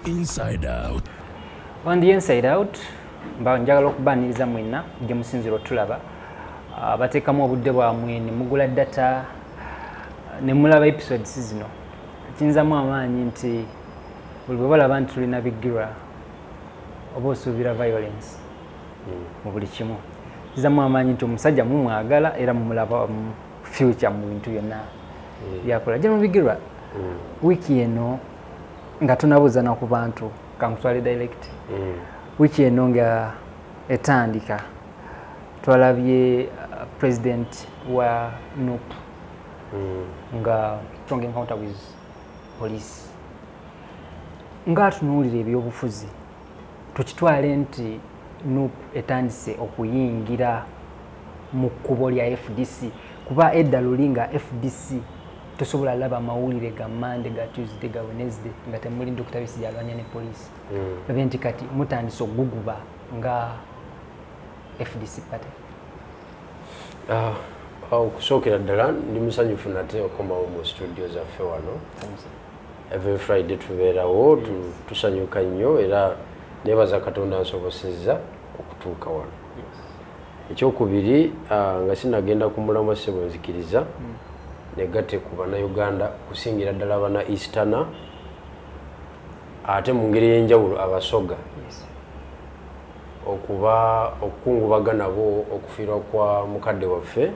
Inside Out. On the Inside Out, mba njagala okubaaniriza mwenna gye musinzira otulaba, abateekamu obudde bwamwe ne mugula data ne mulaba episodes zino. Kinzamu amaanyi nti buli bwe balaba nti tulina Bigirwa, oba osuubira violence mu buli kimu. Kizamu amaanyi nti omusajja mumwagala era mumulaba mu future mu bintu byonna byakola. General Bigirwa, wiiki eno nga tunabuuzana ku bantu, kankutwale direct. Wiiki eno nga etandika, twalabye president wa NUP nga strong encounter with police. Ng'atunuulira ebyobufuzi, tukitwale nti NUP etandise okuyingira mu kkubo lya FDC? Kuba edda luli nga FDC tosobola laba mawulire ga Monday, ga Tuesday, ga Wednesday nga temuli Dr Besigye alwanya ne police. Labye nti kati mutandise okuguguba nga FDC party. Ah, okusookera ddala ndi musanyufu nate okomawo mu studio zaffe wano. Every Friday tubeerawo, tusanyuka nnyo era nebaza Katonda nsobosezza okutuuka wano. Ekyokubiri, nga sinagenda ku mulamwa, ssebo, nzikiriza negatte ku Bannayuganda, kusingira ddala bana Easterner, ate mu ngeri ey'enjawulo Abasoga, okuba okukungubaga nabo okufiirwa kwa mukadde waffe,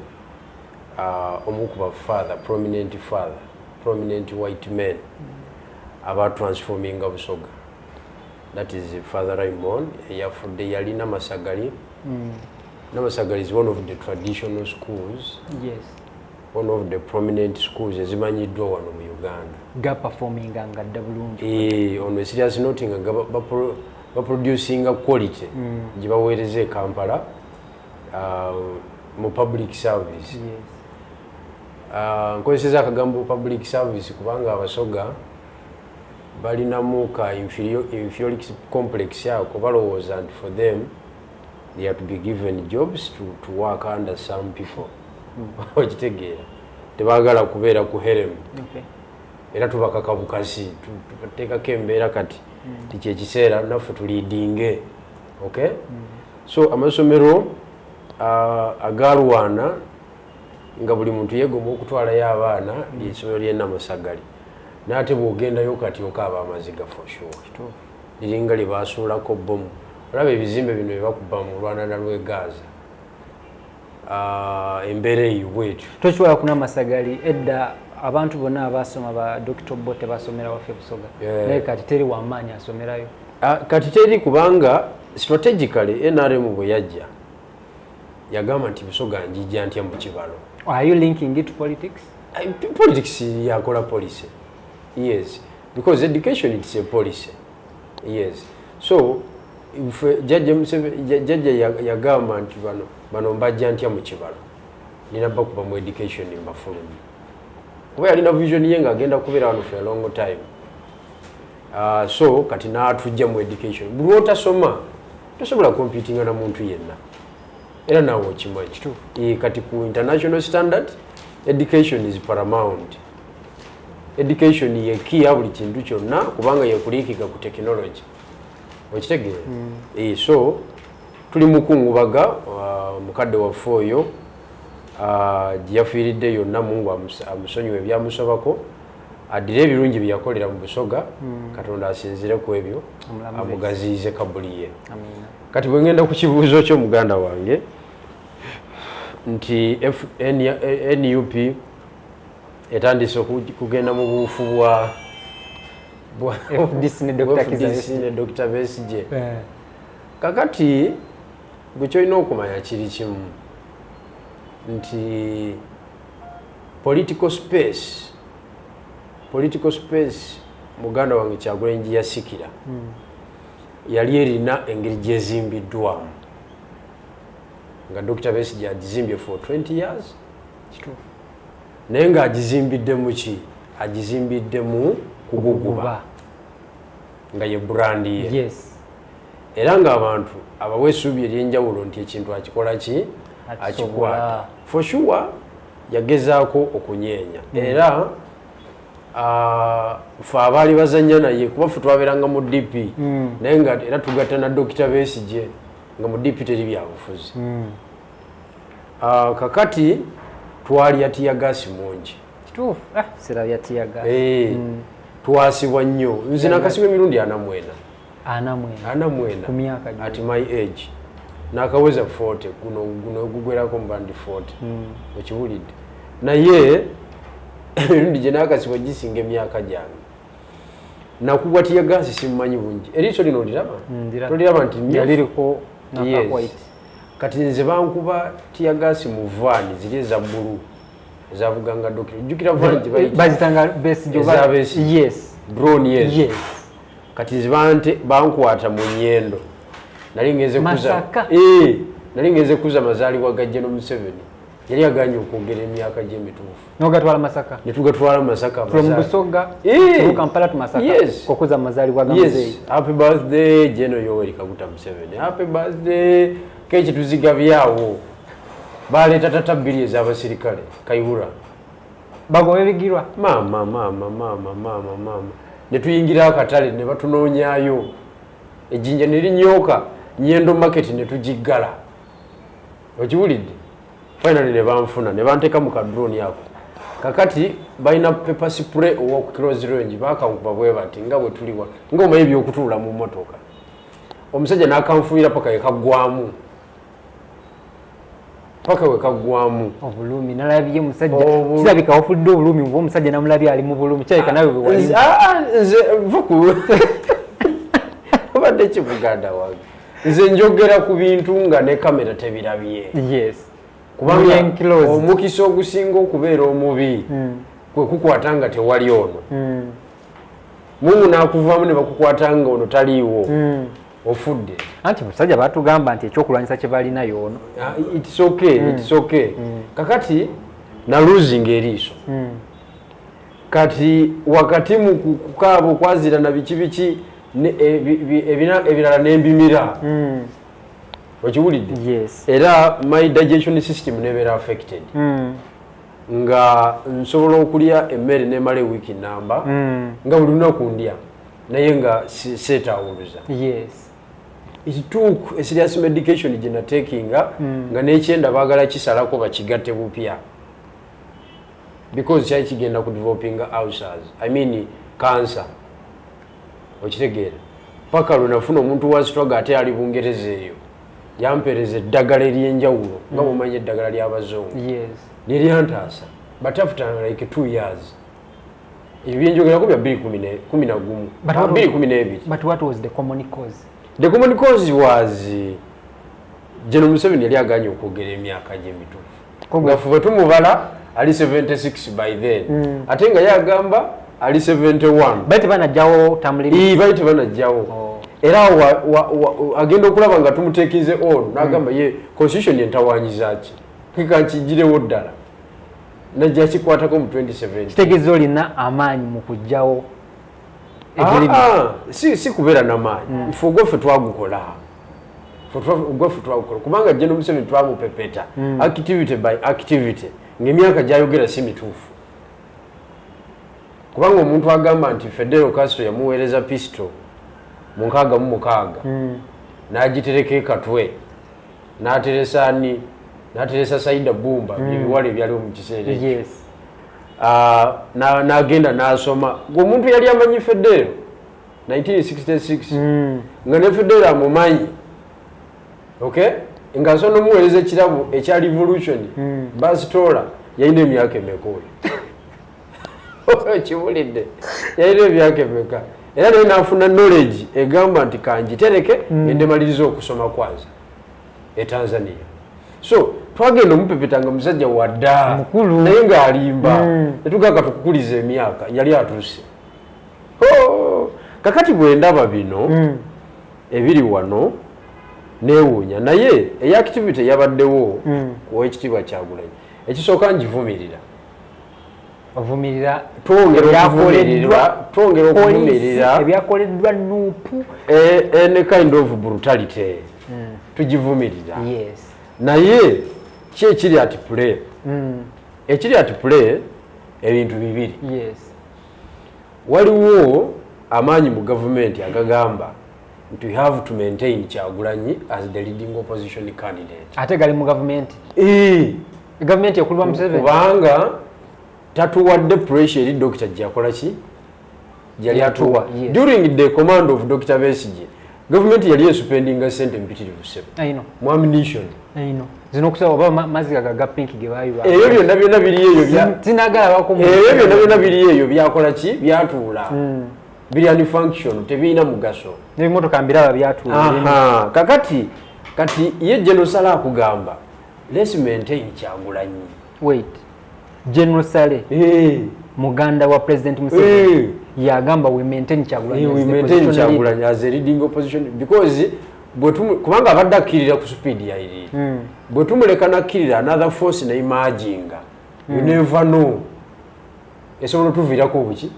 omu ku ba father, prominent father, prominent white men aba transforminga Busoga, that is Father Raymond eyafudde. Yalina Masagali. Namasagali is one of the traditional schools, one of the prominent schools ezimanyiddwa wano mu Uganda. Gaperforminga nga dda bulungi. On a serious note, nga baproducinga quality gye baweereza e Kampala mu public service. Nkozeseza akagambo public service kubanga Abasoga balinamu ka inferiority complex ako. Balowooza nti for them they are to be given jobs to work under some people. Okitegeera? Tebaagala kubeera ku herem. Era tubakaka bukasi, tubateekako embeera. Kati tikyekiseera naffe tuleadinge, okay? So amasomero agalwana nga buli muntu yegomba okutwalayo abaana, lyessomero ly'eNamasagali. Naate bw'ogendayo kati okaaba amaziga for sure. Liringa lye basuulako bomu. Olaba ebizimbe bino byebakuba mu lwanana lw'e Gaza. Embeera eyo bwetyo. Tokiwala kuna Masagali edda abantu bonna abasoma ba Dr bo tebasomera waffe Busoga. Naye kati teri wamaanyi asomerayo. Ah, kati teri, kubanga strategically NRM bwe yajja yagamba nti Busoga njijja ntya mu kibalo. Are you linking it to politics? Politics yakola policy, yes, because education, it's a policy, yes. So ife jjajja jjajja yagamba nti bano mbajja ntya mu kibalo? Nina bakuba mu education mbafulumye, kuba yalina vision ye ng'agenda kubeera wano for a long time. So kati n'atujja mu education. Buli lwotasoma tosobola competinga na muntu yenna, era naawe okimanyi. Kati ku international standard education is paramount. Education ye key ya buli kintu kyonna, kubanga yekulinkinga ku technology. Okitegeera? So tuli mukungubaga mukadde waffe oyo gye yafiiridde yonna. Mungu amusonyiwe ebyamusobako, addire ebirungi bye yakolera mu Busoga. Katonda asinzire ku ebyo, Amulamuze. amugaziyize kabuli ye. Amiina. Kati bwe ngenda ku kibuuzo kyo, muganda wange, nti NUP etandise kugenda mu buufu bwa FDC ne Dr. Kizza FDC Besigye. ne Dr Besigye. Kakati gwe kyolina okumanya kiri kimu nti political space muganda wange Kyagulanyi gye yasikira yali erina engeri gyezimbiddwamu, nga Dr Besigye agizimbye for 20 years. Naye ng'agizimbidde mu ki? Agizimbidde mu kuguguba, Kuguba. nga ye brand ye. Era ng'abantu abawa essuubi ery'enjawulo nti ekintu akikola ki? Akisobola. Akikwata for sure. Yagezaako okunyeenya era Fe abaali bazanya naye, kuba ffe twabeeranga mu DP, naye nga era tugatta na Dokita Besigye, nga mu DP teri byabufuzi. Kakati twalya teargas mungi. Kituufu, sirabya teargas. Twasibwa nnyo. Nze nakasibwa emirundi 44. 44? 44. Ku myaka gyo? At my age nakaweza 40, guno gugwerako mba ndi 40. Okiwulidde? Naye emirundi gye nakasibwa gisinga emyaka gyange. Nakubwa teargas simumanyi bungi. Eriiso lino oliraba? Ndiraba. Toliraba nti myufu? Yaliriko naka Yes. white. Kati nze bankuba teargas mu van ziri eza bbulu ezavuganga dokita. Ojjukira van gye bayita? Bazitanga Besigye. Eza Besigye. Yes. Drone, yes. Yes. Kati nze bankwata mu Nyendo. Nali ngenze kuza Masaka. Nali ngenze kuza mazaalibwa ga General Museveni. Yali aganye okwogera emyaka gy'emituufu. N'ogatwala Masaka? Ne tugatwala Masaka. From Masaka. Busoga to Kampala to Masaka. Yes. Okuza amazaalibwa ga Yes. muzeeyi. Happy birthday General Yoweri Kaguta Museveni. Happy birthday. Keki tuzigabyawo. Baleeta tata bbiri ez'abasirikale Kayihura. Bagobe bigirwa. Maama, maama, maama, maama, maama. Ne tuyingira akatale ne batunoonyaayo. Ejjinja ne linyooka, Nyendo market ne tugiggala. Okiwulidde? Finally ne banfuna, ne banteeka mu ka drone ako. Kakati balina pepper spray owa close range, bakankuba bwe bati nga bwe tuli wano. Ng'omanyi ebyokutuula mu mmotoka. Omusajja n'akanfuuyira paka we kaggwamu. Paka we kaggwamu. Obulumi, nalabye musajja. Kirabika wafudde obulumi, oba omusajja namulabye ali mu bulumi. Kirabika nawe bwe wali. Nze nva ku obadde ki muganda wange? Nze njogera ku bintu nga ne kamera tebirabye. Yes. Kubanga Muli enclosed. omukisa ogusinga okubeera omubi kwe kukwata nga tewali ono. Mungu n'akuvaamu ne bakukwata nga ono taliiwo. Ofudde. Anti musajja batugamba nti ekyokulwanyisa kye balina y'ono. It's okay, it's okay. Kakati na losing eriiso. Kati wakati mu kukaaba okwazirana biki biki, ebirala n'embimira. Okiwulidde? Yes. Era my digestion system nebeera affected. Nga nsobola okulya emmere nemala ewiiki namba, nga buli lunaku ndya, naye nga seetaawuluza. Yes. It took a serious medication gye natekinga, nga n'ekyenda baagala kisalako bakigatte bupya, because kyali kigenda ku developing ulcers, I mean cancer. Okitegeera? Paka lwe nafuna omuntu wa struggle ate ali Bungereza eyo, yampeereza eddagala ery'enjawulo, nga bw'omanyi eddagala ly'abazungu. Yes. Neryantaasa, but after like 2 years. Ebyo byenjogerako bya bbiri kumi na gumu. But what 2012. But what was the common cause? The common cause was General Museveni yali aganye okwogera emyaka gye emituufu. Nga ffe bwe tumubala ali 76 by then. Ate nga ye agamba ali 71. Bali tebanajjawo term limit. Ii, bali tebanajjawo. Oh. Era agenda okulaba nga tumuteekinze on, n'agamba ye constitution entawaanyiza ki? Kika nkigirewo ddala. Najja kikwatako mu 2017. Kitegeeza olina amaanyi mu kuggyawo ebirimi. Si kubeera n'amaanyi. Ffe ogwaffe twagukola. Ffe ogwaffe twagukola. Kubanga General Museveni twamupepeta. Activity by activity. Ng'emyaka gy'ayogera si mituufu. Kubanga omuntu agamba nti Fidel Castro yamuweereza pistol mu 66. N'agitereka e Katwe. N'ateresa ani? N'ateresa Saida Bumba, ebiwala ebyaliwo mu kiseera ekyo. Yes. N'agenda n'asoma. Gwe omuntu yali amanyi Fidel 1966. Nga ne Fidel amumanyi. Okay? Nga asobola n'omuweereza ekirabo ekya revolution. Basitola yalina emyaka emeka oyo? Kiwulidde. Yalina emyaka emeka? Era naye n'afuna knowledge egamba nti kangitereke ngende malirize okusoma kwanza e Tanzania. So twagenda omupepeta nga musajja wadda. Mukulu. Naye ng'alimba. Ne tugamba tukukuliza emyaka, yali atuuse. Oh, kakati bwe ndaba bino ebiri wano neewuunya, naye eya activity yabaddewo ku Oweekitiibwa Kyagulanyi. Ekisooka ngivumirira. Ovumirira Twongera ebyakoleddwa okuvumirira, twongera poliisi, okuvumirira ebyakoleddwa NUP. Any kind of brutality. Tugivumirira. Yes. Naye ki ekiri at play? Ekiri at play ebintu bibiri. Yes. Waliwo amaanyi mu gavumenti agagamba nti we have to maintain Kyagulanyi as the leading opposition candidate. Ate gali mu gavumenti? Gavumenti ekulwa Museveni. Kubanga tatuwadde pressure eri Dokita gyakola ki gyali atuwa. During the command of Dr. Besigye, gavumenti yali espendinga sente mpitirivu sebe mu ammunition. Zino okusaba oba mazzi ga pink ge bayiwa. Ebyo byonna byonna biri eyo. Sinagalabako. Ebyo byonna byonna biri eyo byakola ki, byatuula. Biri unfunction, tebirina mugaso. N'ebimotoka mbiraba byatuula. Kakati kati ye General Saleh akugamba let's maintain Kyagulanyi. Wait, General Saleh muganda wa President Museveni yagamba we maintain Kyagulanyi. We maintain Kyagulanyi as a leading opposition because kubanga abadde akkirira ku speed ya iri. Bwe tumuleka nakkirira another force ne imaginga. You never know. Esobola otuviirako obuki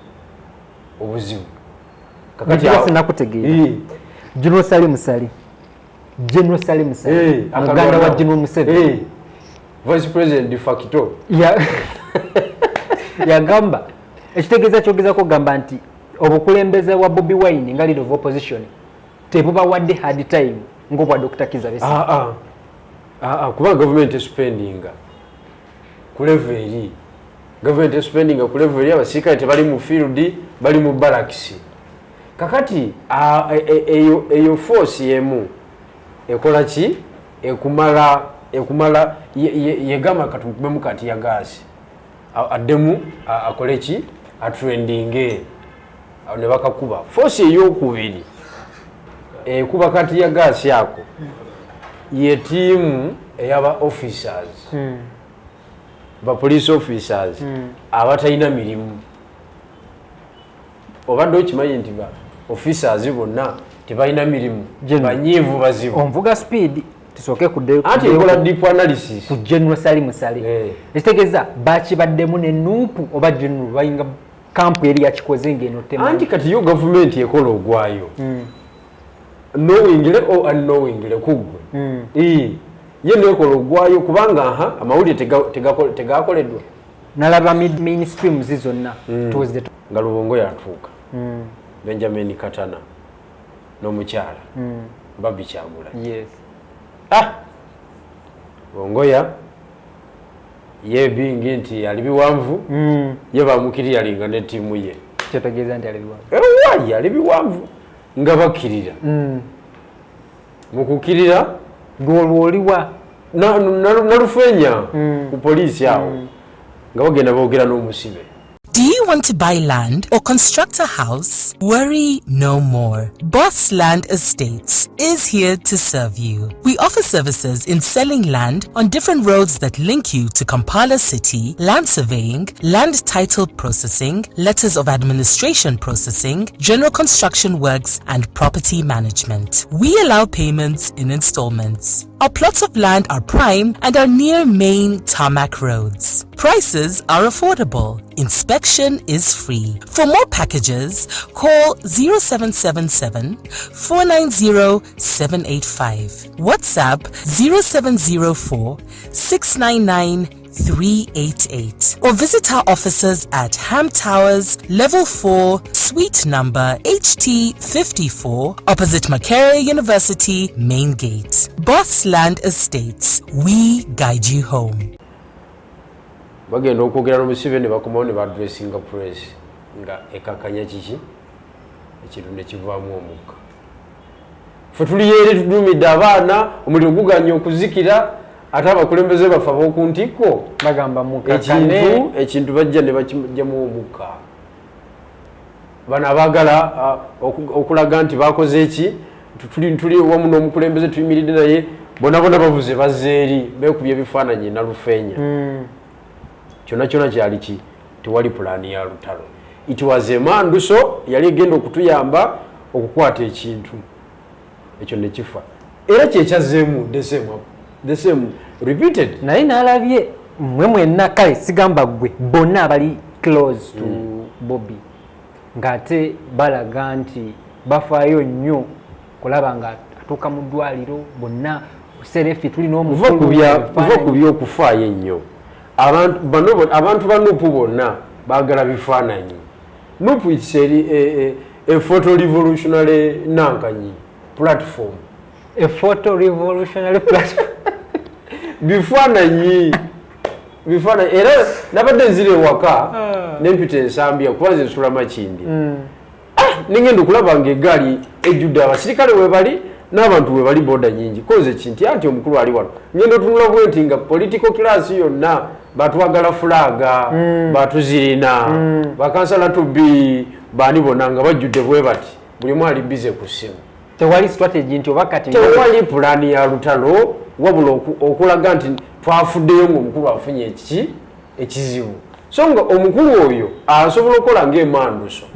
obuzibu. Kakati sinakutegeera. General Saleh Musali. General Saleh Musali. Muganda wa General Museveni. Vice President de facto. Yagamba ekitegeeza kyogezako gamba nti obukulembeze wa Bobi Wine nga leader of opposition tebubawadde hard time ng'obwa Dr. Kizza Besigye. Kuba government espendinga ku level eri. Government espendinga ku level eri, abasirikale tebali mu field, bali mu barracks. Kakati eyo force yemu ekola ki, ekumala yegamba katumukubemu kati ya gaasi addemu akole ki, atrendinge ne bakakuba. Force eyokubiri ekuba kati ya gaasi ako ye tiimu eyaba officers, ba police officers abatalina mirimu. Obadde okimanyi nti ba officers bonna tebalina mirimu, banyiivu bazibu. Onvuga speed tusooke kudde anti ekola deep analysis ku General Salim Saleh. Ekitegeeza bakibaddemu ne NUP oba General bayinga kampu eri yakikoze ng'eno tema. Anti kati yo gavumenti ekola ogwayo knowingly or unknowingly kuggwe. Ye nekola ogwayo kubanga amawulire tegakoleddwa. Nalaba mainstream zonna towards the nga Lubongo yatuuka Benjamin Katana n'omukyala Barbie Kyagulanyi. Yes. Lubongoya ye bingi nti ali biwanvu, ye bamukirira alinga ne ttiimu ye. Kyotegeeza nti ali biwanvu? Ewa, ali biwanvu nga bakkirira. Mu kukkirira gw'olwoliwa nalufeenya ku poliisi awo nga bagenda boogera n'omusibe. Do you want to buy land or construct a house? Worry no more. Boss Land Estates is here to serve you. We offer services in selling land on different roads that link you to Kampala City, land surveying, land title processing, letters of administration processing, general construction works, and property management. We allow payments in installments. Our plots of land are prime and are near main tarmac roads. Prices are affordable. Inspection is free. For more packages, call 0777 490 785. WhatsApp 0704 699 388 or visit our offices at Ham Towers, Level 4, Suite number HT54, opposite Makerere University, Main Gate. Boss Land Estates. We guide you home. Bagenda okwogera n'omusibe ne bakomawo ne badressinga press nga ekakanya kiki ekintu ne kivaamu omukka. Ffe tuli eri tudumidde abaana, omuliro guganye okuzikira, ate abakulembeze baffe ab'oku ntikko bagamba mukakane. Ekintu bajja ne bakijjamu omukka. Bano abaagala okulaga nti bakoze eki, tuli wamu n'omukulembeze tuyimiridde naye, bonna bonna bavuze bazze eri beekubye ebifaananyi nalufeenya. Kyonna kyonna kyali ki, tewali pulaani ya lutalo. It was a manduso yali egenda okutuyamba okukwata ekintu ekyo ne kifa, era kyekyazzeemu the same repeated. Naye nalabye mmwe mwenna, kale sigamba ggwe, bonna abali close to Bobi ng'ate balaga nti bafaayo nnyo kulaba nga atuuka mu ddwaliro, bonna serefi tuli n'omukulu. Kuva ku byokufaayo ennyo, abantu ba NUP bonna baagala bifaananyi. NUP it's a photo revolutionary nankanyi platform. A photo revolutionary platform. Bifaananyi, bifaananyi. Era nabadde nzira ewaka nempita Ensambya, kuba nze nsula Makindi, nengenda okulaba nga egaali ejjudde abasirikale webali n'abantu webali, boda nyingi. Koze kinti anti omukulu ali wano, ngenda otunula bwe nti nga political class yonna batwagala, flag batuzirina, bakansala tubi baani bonna nga bajjudde bwe bati, buli omu ali busy ku ssimu. Tewali strategy nti oba kati Tewali pulaani ya lutalo, wabula okulaga nti twafuddeyo ngaomukulu afunye ekiki ekizibu. So nga omukulu oyo asobola okukola ng'emanduso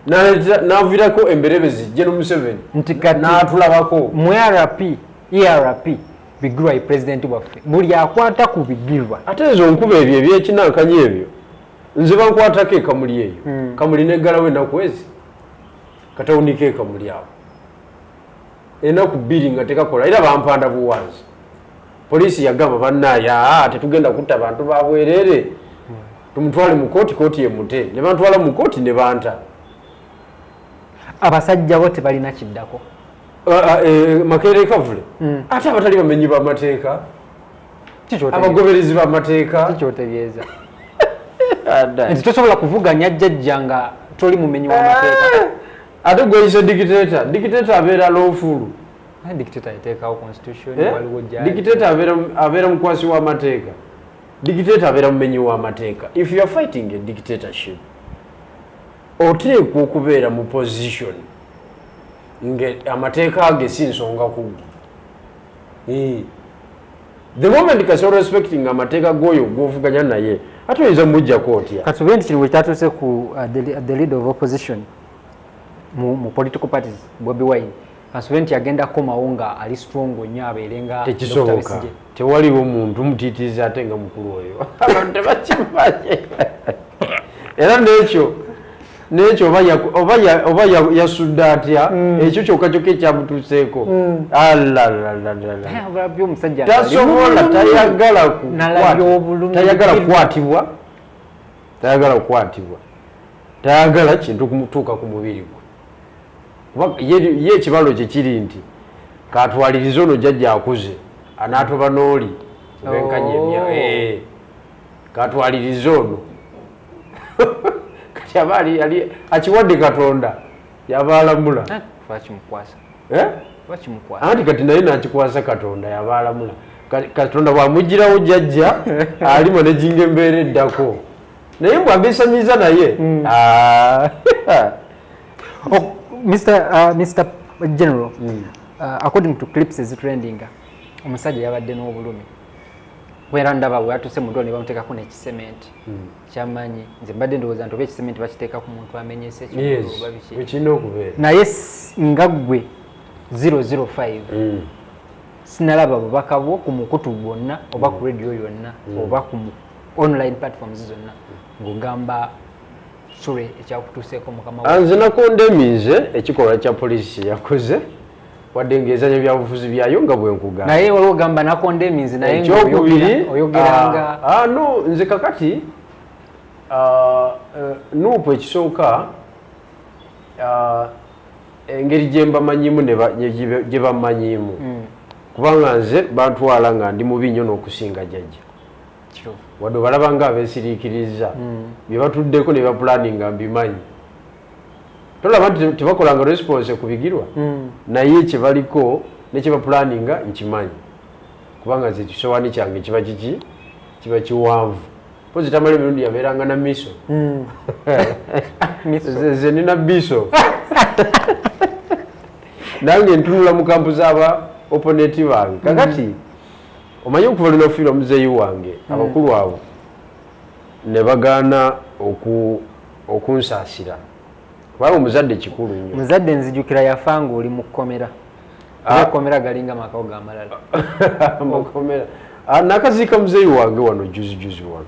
n'aviirako emberebezi General Museveni Nti kati n'atulabako. Mu RP ERP, Bigirwa ye pulezidenti waffe, buli akwata ku Bigirwa. Ate nze onkuba ebyo ebyekinankanyi ebyo, nze bankwatako ekamuli eyo, Kamuli neggalawo ennaku ezi, katawuniko ekamuli awo ennaku 2 nga tekakola, era bampanda buwanzi. Poliisi yagamba, "Bannaye, aa, tetugenda kutta bantu babwerere, tumutwale mu kooti, kooti emute." Ne bantwala mu kooti ne banta. Abasajja bo tebalina kiddako. Ah, ah, Makerere Kavule, ate abatali bamenyi b'amateeka, abagoberezi b'amateeka. Kikyotegeeza nti tosobola kuvuganya jjajja nga toli mumenyi w'amateeka. Ate gweyise dictator, dictator abeera lawful. Dictator yateekawo constitution. Eh? Waliwo judge. Dictator abeera mukwasi w'amateeka, dictator abeera mumenyi w'amateeka. If you are fighting a dictatorship, oteekwa okubeera mu position nga amateeka ge si nsonga ku ggwe. Eh. The moment kasi respecting amateeka g'oyo gw'ovuganya naye, ate oyinza mujjako otya? Katube nti kino bwe kyatuuse ku the leader of opposition mu political parties, Bobi Wine, kansube nti agenda kukomawo nga ali strong nnyo, abeere nga Dr. Tekisoboka. Besigye. Tewaliwo muntu mutiitiizi ate nga mukulu oyo, abantu tebakimanyi. Era nekyo oba yasudde atya, ekyo kyokka kyokka ekyamutuuseeko. Alalalalala. Eh, olabye omusajja Tasobola, tayagala Nalabye obulumi. Tayagala kukwatibwa, tayagala kukwatibwa, tayagala kintu kumutuuka ku mubiri gwe. Kuba ye ekibalo kye kiri nti katwalirize ono jjajja akuze anaatoba n'oli benkanya emya. Oh. Eh, katwalirize ono kati aba ali akiwadde Katonda, yaba alamula. Ah, twakimukwasa. Eh? Twakimukwasa. Anti kati naye nakikwasa Katonda, yaba alamula. Katonda bwamugirawo jjajja ali manejinga embeera eddako, naye mbwabisanyiza naye. Ah. Oh, Mr. General, according to clips ezitrendinga, omusajja yabadde n'obulumi era ndaba bwe yatuuse mu ddwaliro ne bamuteekako n'ekisementi kyamanyi. Nze mbadde ndowooza nti oba ekisementi bakiteeka ku muntu amenyese ekigulu oba biki. Bwekirina okubeera. Naye nga ggwe 005, sinalaba bubaka bwo ku mukutu gwonna oba ku radio yonna oba ku online platforms zonna ng'ogamba sure ekyakutuuseeko mukama Ah, nze nakondeminze ekikolwa kya poliisi kyeyakoze, wadde ng'ezanya byabufuzi byayo nga bwenkugamba. Naye waliwo ogamba nakondeminze, naye nga Ekyokubiri, oyogeranga no, nze kakati NUP ekisooka, engeri gye mbamanyimu ne gye bammanyiimu, kubanga nze bantwala nga ndi mubi nnyo n'okusinga jjajja. Kituufu. Wadde obalaba nga abeesiriikiriza, bye batuddeko ne bapulaninga mbimanyi. Tolaba nti tebakolanga response ku Bigirwa, naye kyebaliko ne kyebapulaninga nkimanyi, kubanga nze ekisowaani kyange kiba kiki, kiba kiwanvu. Pozi Tamala emirundi yabeeranga na miso. Miso. Nze nina biso nange ntunula mu camp z'aba opponent bange. Kakati omanyi okuva lunafiirwa muzeeyi wange, abakulu abo ne bagaana okunsaasira, kubanga omuzadde kikulu nnyo. Muzadde nzijukira yafa nga oli mu kkomera. Ah. Ekkomera galinga makawo gamalala. Amakomera. Ah, nakaziika muzeeyi wange wano juzi juzi wano.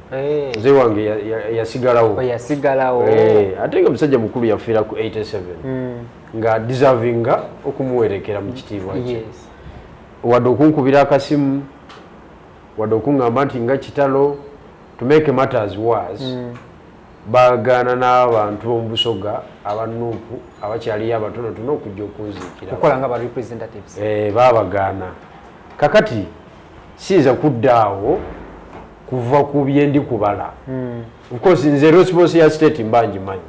Muzeeyi wange yasigalawo. Yasigalawo. Eh, ate nga musajja mukulu, yafiira ku 87, nga deservinga okumuwerekera mu kitiibwa kye. Wadde okunkubira akasimu, wadde okuŋŋamba nti nga kitalo. To make matters worse, Bagaana n'abantu b'omu Busoga aba NUP abakyaliyo abatonotono okujja okunziikira. Kukola nga ba representatives. Babagaana. Kakati siyinza kudda awo kuva ku byendi kubala. Of course nze response ya state mba ngimanyi,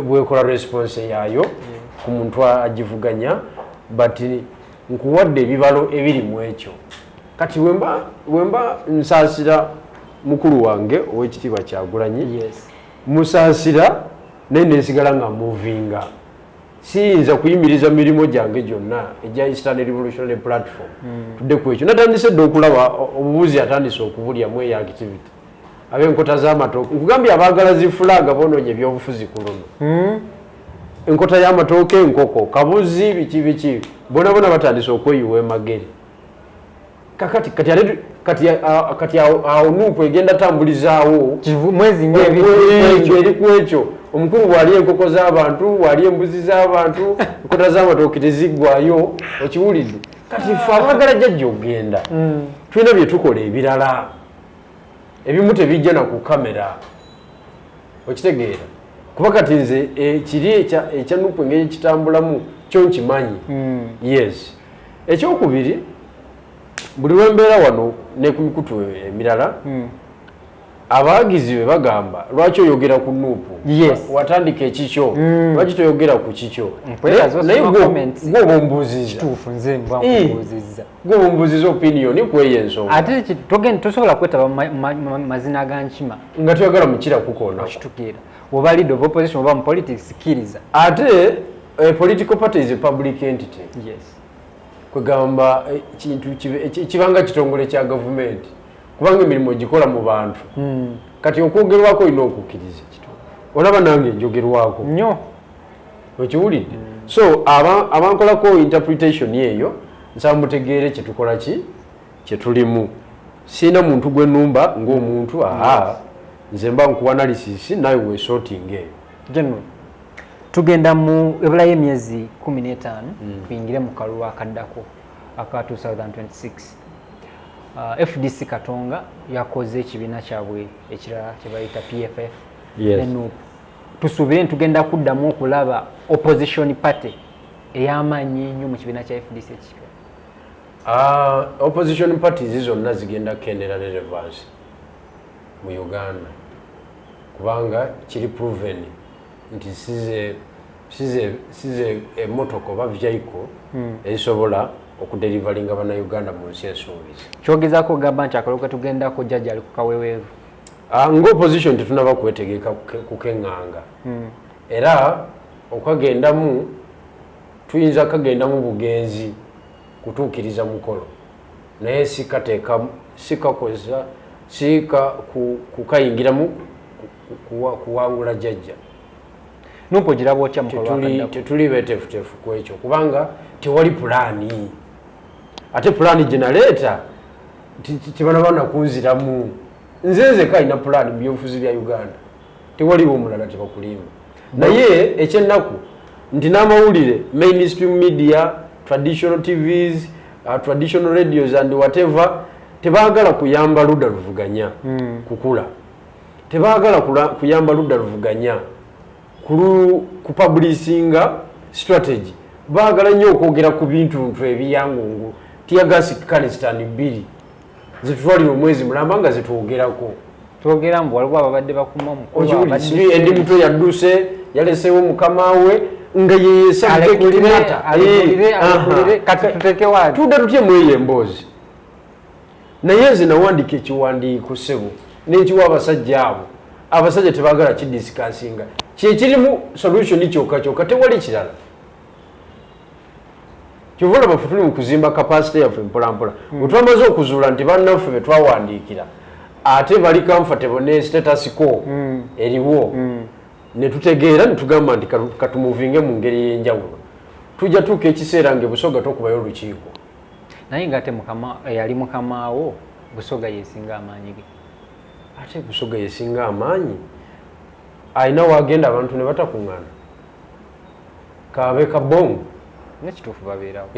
bwekola response yaayo ku muntu agivuganya, but nkuwadde ebibalo ebiri mu ekyo. Kati wemba nsaasira mukulu wange ow'ekitiibwa Kyagulanyi, musaasira, naye nensigala nga muvinga. Siyinza kuyimiriza mirimu gyange gyonna egya Eastern Revolutionary Platform. Tudde ku ekyo, natandise dde okulaba obubuzi atandise okubulyamu eyo activity. Ab'enkota z'amatooke, nkugambye, abaagala zi flag bonoonye ebyobufuzi ku luno. Enkota y'amatooke, enkoko, kabuzi, biki biki, bona bona batandise okweyiwa emagere. Kakati kati ate kati awo NUP egenda tambulizaawo mwezi ng'ebiri. Ekyo eri ku ekyo. Omukulu bwali enkoko z'abantu, bwali embuzi z'abantu, enkota z'amatooke teziggwayo, okiwulidde? Kati ffe abaagala jjajja okugenda tulina bye tukola ebirala, ebimu tebijja na ku kamera, okitegeera? Kuba kati nze kiri ekya NUP engeri kitambulamu kyo nkimanyi. Yes, ekyokubiri, buli lwembeera wano ne ku mikutu emirala, abawagizi be bagamba, "Lwaki oyogera ku NUP? Watandika ekikyo, lwaki toyogera ku kikyo?" Nkwebaza Naye osoma comments. Gwe oba ombuuzizza. Kituufu, nze mba nkubuuzizza. Gwe oba ombuuzizza opinion kweyo ensonga. Ate tosobola kwetaba mu mazina ga nkima. Nga toyagala mukira kukoonako. Okitukeera oba leader of opposition oba mu politics, kkiriza. Ate political party is a public entity. Kwegamba kintu kibanga kitongole kya gavumenti, kubanga emirimu ogikola mu bantu. Kati okwogerwako olina okukkiriza. Olaba nange njogerwako. Nnyo. Okiwulidde? So abankolako interpretation eyo, nsaba mutegeere kyetukola, ki kyetulimu. Siina muntu gwe numba ng'omuntu, aa, nze mba nkuwa analysis, nawe wesorting eyo. General, tugenda mu ebulayo emyezi 15 tuyingire mu kalulu akaddako aka 2026. FDC Katonga yakoze ekibiina kyabwe ekirala kyebayita PFF ne NUP. Tusuubire nti tugenda kuddamu okulaba opposition party ey'amaanyi ennyo mu kibiina kya FDC ekipya? Opposition parties zonna zigenda kukendera relevance mu Uganda, kubanga kiri proven nti size emotoka oba vehicle ezisobola okudeliveringa bannayuganda mu nsi ensuubizi. Kyogezaako ogamba nti akalulu ketugendako, jjajja ali ku kaweweevu? Nga opposition tetunaba kwetegeka kukeŋŋanga, era okagendamu tuyinza kagendamu bugenzi kutuukiriza mukolo, naye sikateeka, sikakozesa, sika kukayingiramu kuwangula jjajja. NUP ogiraba otya mu kalulu akaddako? Tetuli beteefuteefu ku ekyo, kubanga tewali pulaani. Ate pulaani gye naleeta tebanaba nakunziramu. Nze nzeka alina pulaani mu byobufuzi bya Uganda, tewaliwo omulala, tebakulimba. Naye ekyennaku nti n'amawulire, mainstream media, traditional TVs, traditional radios and whatever, tebaagala kuyamba ludda luvuganya kukula, tebaagala kuyamba ludda luvuganya kupublishinga strategy. Baagala nnyo okwogera ku bintu ntu ebiyangungu, tear gas canister 2 zitutwalira omwezi mulamba nga zitwogerako. Twogera mbu waliwo ababadde bakuma omukulu. Okiwulira? Abadde Eddie Mutwe yadduse, yaleseewo mukama we nga ye subject matter. Alekulire, alekulire. Kati tutekewo ati. Tudda tutye mu eyo emboozi? Naye nze nawandika ekiwandiiko, ssebo, nenkiwa abasajja abo. Abasajja tebaagala kidiscussinga. Kyekirimu solution kyokka kyokka, tewali kirala. Kyova olaba ffe tuli mu kuzimba capacity yaffe mpolampola. Bwe twamaze okuzuula nti bannaffe be twawandiikira ate bali comfortable ne status quo eriwo, ne tutegeera ne tugamba nti katumuvinge mu ngeri ey'enjawulo. Tujja tuuka ekiseera nga ebusoga tokubayo olukiiko. Naye nga ate mukama eyali mukamaawo, Busoga yesinga amaanyi ge. Ate Busoga yesinga amaanyi, alina wagenda abantu ne batakuŋŋaana, kabe kabongo. Nekituufu, babeerawo.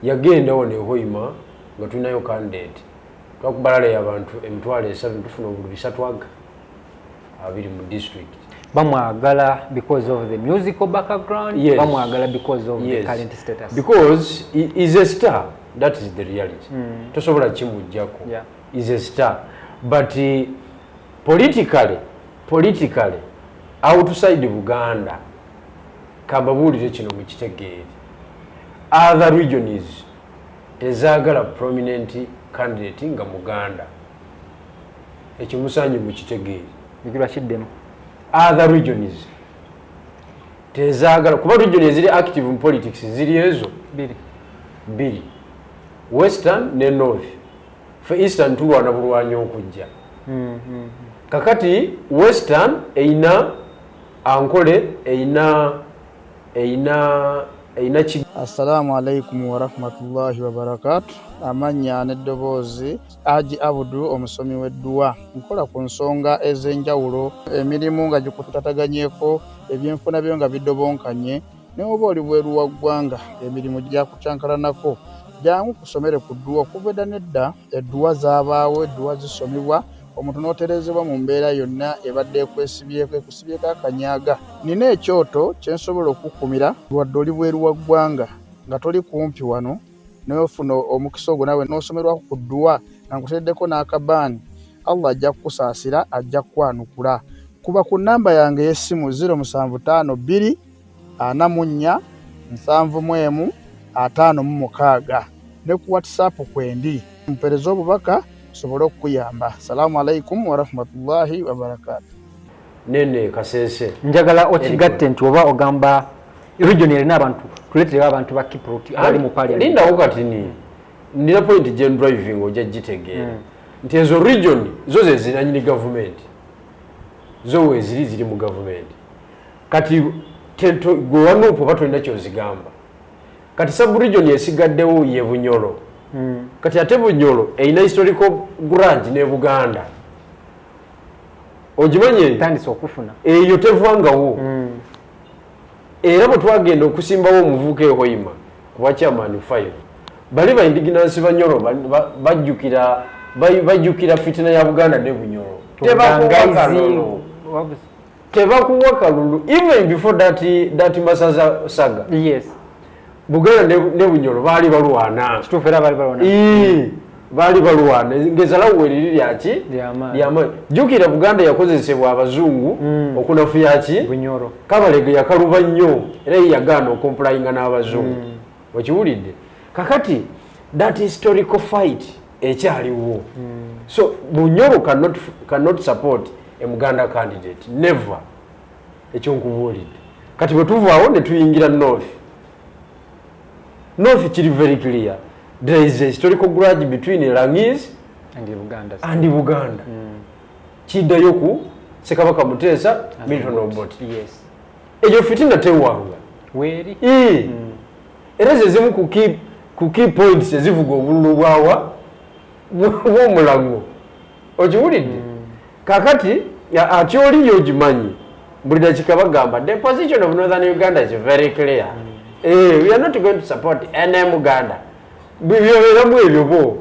Yagenda wano ehoima nga tulinayo candidate. Twakuba rally abantu 300,000, tufuna obululu 320 mu district. Bamwagala because of the musical background? Yes. Bamwagala because of the current status? Because he is a star, that is the reality. Tosobola kimuggyako. Is a star, but politically outside Buganda, kambabuulire kino mukitegeere, other regions tezaagala prominent candidate nga Muganda. Ekyo musanyi mukitegeere. Bigirwa, kiddemu. Other regions tezaagala, kuba region eziri active mu politics ziri ezo Biri. bbiri, western ne north. Fe eastern tulwana bulwanyi okujja. Kakati western eyina Ankole, eyina Assalamu alaikum warahmatullahi wabarakatu. Amannya n'eddoboozi, Aji Abudu, omusomi w'edduwa. Nkola ku nsonga ez'enjawulo, emirimu nga gikutataganyeko, ebyenfuna byo nga bidobonkanye, ne oba oli bweru wa ggwanga, emirimu gyakukyankalanako, jangu kusomere ku dduwa. Okuva edda n'edda edduwa zaabaawo, edduwa zisomebwa omuntu n'otereezebwa mu mbeera yonna ebadde ekwesibyeko, ekusibyeko akanyaga. Nina ekyoto kye nsobola okukkumira wadde oli bweru wa ggwanga, nga toli kumpi wano, n'ofuna omukisa ogwo naawe n'osomerwako ku dduwa nga nkuteereddeko n'akabaani. Allah ajja kukusaasira, ajja kukwanukula. Kuba ku nnamba yange ey'essimu 0752 44 71 56 ne ku WhatsApp kwendi, mpeereza obubaka nsobole okukuyamba. Salaamu alaikum warahmatullahi wabarakatu. Nene Kasese. Njagala okigatte nti oba ogamba region erina abantu, tuleeterewo abantu ba Kiprut abali mu parliament. Lindawo kati, ni nina point gen driving, ojja gitegeera nti ezo region zo ze zinanyini gavumenti, zo weziri ziri mu gavumenti. Kati gwe wa NUP oba tolina kyozigamba. Kati sub region esigaddewo ye Bunyoro. Kati ate Bunyoro erina historical grudge ne Buganda, ogimanyi eyo? Tandise okufuna. Eyo tevangawo. Era bwe twagenda okusimbawo omuvubuka ehoima kuba chairman 5, bali ba indigenous Banyoro bajjukira fitina ya Buganda ne Bunyoro. Tebakuwa kalulu, tebakuwa kalulu. Even before that Masaza saga, Buganda ne Bunyoro baali balwana. Kituufu, era baali balwana. Ii, baali balwana ngezalawo weriri lyaki? Lyamaanyi. Lyamaanyi. Jjukira Buganda yakozesebwa abazungu okunafuya ki? Bunyoro. Kabalege yakaluba nnyo, era ye yagaana okomplyinga n'abazungu. Okiwulidde? Kakati that historical fight ekyaliwo. So Bunyoro cannot support a Muganda candidate, never. Ekyo nkubuulidde. Kati bwe tuvaawo ne tuyingira north, north kiri very clear, there is a historical grudge between Langis and Buganda. And Buganda. Kiddayo ku Ssekabaka Muteesa, Milton Obote. Eyo fitina tewanga. Weeri. Ii. Era ze zimu ku key points ezivuga obululu bwawa bw'omulango. Okiwulidde? Kakati ate oliyo ogimanyi, buli dakika bagamba the position of northern Uganda is very clear. We are not going to support any Muganda. Byobeeramu ebyo bo,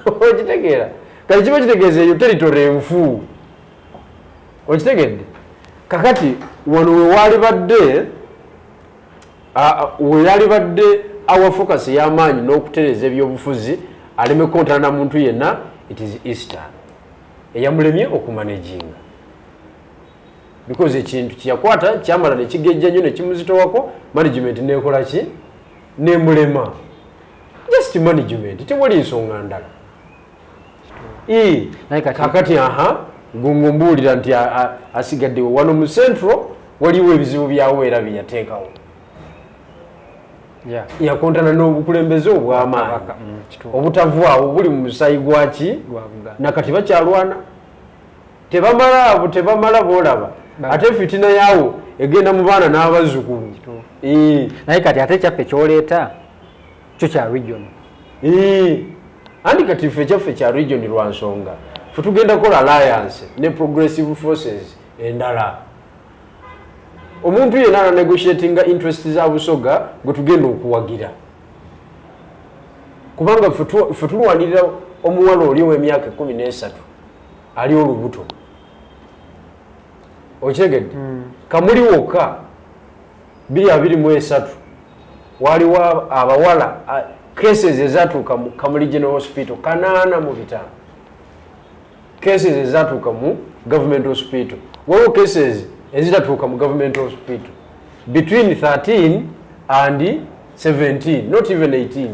okitegeera? Kati kiba kitegeeza eyo territory enfu, okitegedde? Kakati wano we wali badde our focus ey'amaanyi n'okutereeza ebyobufuzi aleme kontana na muntu yenna, it is eastern eyamulemye okumanaginga, because ekintu kyeyakwata kyamala nekigejja nnyo nekimuzitowako, management nekola ki? Nemulema. Just management, tewali nsonga ndala. Ii, Naye kati- kakati aha gungu mbuulira nti asigaddewo wano mu central waliwo ebizibu byawo era byeyateekawo. Yakontana n'obukulembeze obw'amaanyi Kabaka, kituufu. obutavaawo buli mu musaayi gwaki? Gwa Buganda. Nakati bakyalwana, tebamala abo, tebamala boolaba. Ate fitina yaawo egenda mu baana n'abazzukulu. Ee. Naye kati ate ekyaffe kyoleeta kyo kya region. Ee. Anti kati ffe ekyaffe kya region lwa nsonga fe tugenda kukola alliance ne progressive forces endala. Omuntu yenna ananegotiatinga interest za Busoga gwe tugenda okuwagira, kubanga ffe tulwanirira Omuwala oli ow'emyaka 13 ali olubuto, okitegedde? Kamuli wokka 2023 waliwo abawala, cases ezatuuka mu Kamuli General Hospital 805, cases ezatuuka mu government hospital. Waliwo cases ezitatuuka mu government hospital between 13 and 17, not even 18,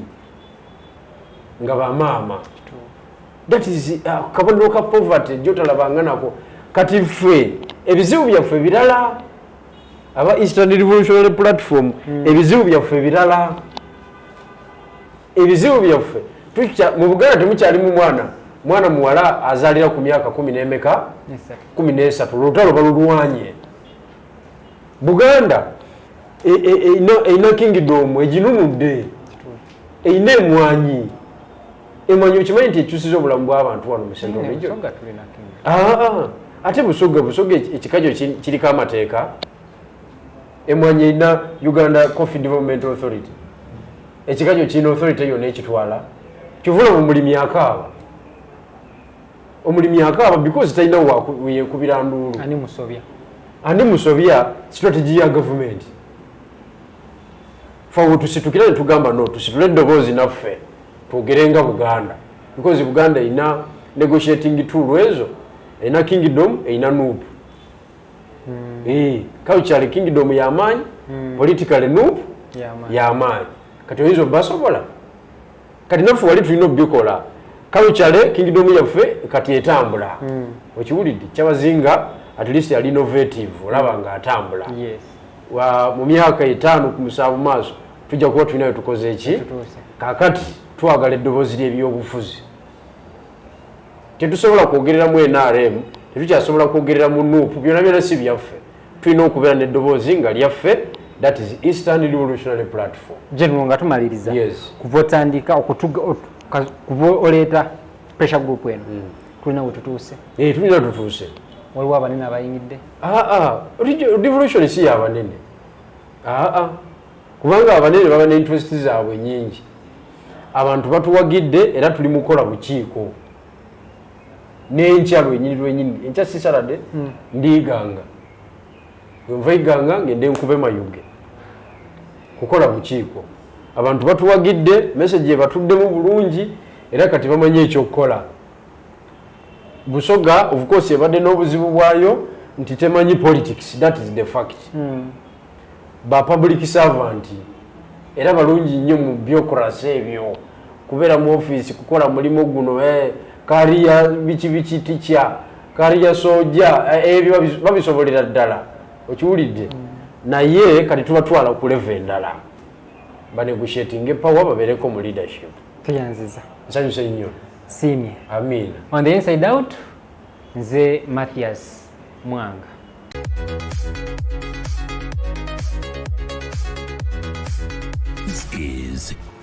nga bamaama. That is kabonero ka poverty gyotalabanga nako. Kati ffe ebizibu byaffe birala, aba Eastern Revolutionary Platform. Ebizibu byaffe birala. Ebizibu byaffe, mu Buganda temukyalimu mwana muwala azaalira ku myaka kumi n'emeka? 13. Olutalo balulwanye. Buganda erina kingdom eginunudde, erina emwanyi. Emwanyi okimanyi nti ekyusiza obulamu bw'abantu wano mu Central Region? Ate Busoga ekikajjo kiriko amateeka. Emwanyi erina Uganda Coffee Development Authority. Ekikajjo kirina authority yonna ekitwala. Kivula omulimi akaaba, omulimi akaaba because talina weyekubira nduulu. Ani musobya? Ani musobya? Strategy ya gavumenti. Fe tusitukira netugamba, no, tusitule eddoboozi naffe twogere nga Buganda, because Buganda erina negotiating tool ezo, erina kingdom, erina NUP. Culturally kingdom yamaanyi, politically NUP yamaanyi. Kati oyinza obasobola? Kati naffe wali tulina obikola. Culturally kingdom yaffe kati etambula, okiwulidde? Kyabazinga at least ali innovative, olaba nga atambula. Mu myaka 5 ku 7 maaso tujja kuba tulinayo tukoze eki. Kakati twagala eddoboozi ly'ebyobufuzi. Tetusobola kwogerera mu NRM, tetukyasobola kwogerera mu NUP, byona byona si byaffe. Tulina okubeera n'eddoboozi nga lyaffe, that is Eastern Revolutionary Platform. General, nga tumaliriza, kuva otandika, kuva oleeta pressure group eno, tulina we tutuuse? Tulina tutuuse. Waliwo abanene abayingidde? Revolution si yabanene, kubanga abanene baba ne interest zaabwe nyingi. Abantu batuwagidde era tuli mukola bukiiko n'enkya lwenyini lwenyini. Enkya si Saturday, ndi Iganga. Bwenva Iganga ngende nkube Mayuge kukola bukiiko. Abantu batuwagidde, message ebatuddemu bulungi era kati bamanyi ekyokukola. Busoga of course ebadde n'obuzibu bwayo nti temanyi politics, that is the fact. Ba public servant era balungi nnyo mu bureaucracy, ebyo kubeera mu office, kukola mulimu guno, career biki biki, teacher, career soja, ebyo babisobolera ddala, okiwulidde? Naye kati tubatwala ku level endala, banegotiating power, babeereko mu leadership. Tuyanziza. Nsanyuse nnyo. Siimye. Amiina. On the Inside Out, nze Mathias Mwanga. This is